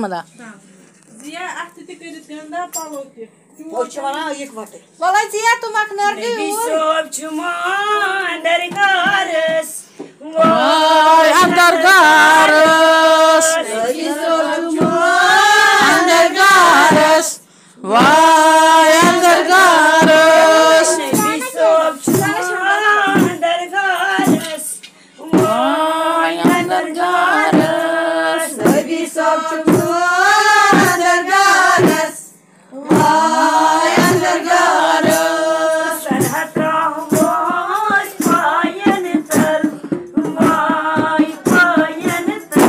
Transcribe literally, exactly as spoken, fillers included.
مطلب۔ زیا، اَتھٕ تہِ کٔرِتھ گنٛدا، پَلو تہِ۔ أسۍ چھِ وَنان یِکوَٹَے۔ وَلہٕ زیا، تُم اَکھ نٔر تہِ نبی یوٗر۔ صٲب چھُ مانٛدَر گارَس۔ واے اَندَر گارَس۔ نبی صٲب چھُ مانٛدَر گارَس۔ واے اَندَر گارَس۔ نبی صٲب چھُ مانٛدَر گارَس۔ واے اَندَر گارَس۔ نبی صٲب چھُ مانٛدَر گارَس۔ واے اَندَر گارَس۔ سرحد ترٛاووس پایَن تَل۔ واے پایَن تَل۔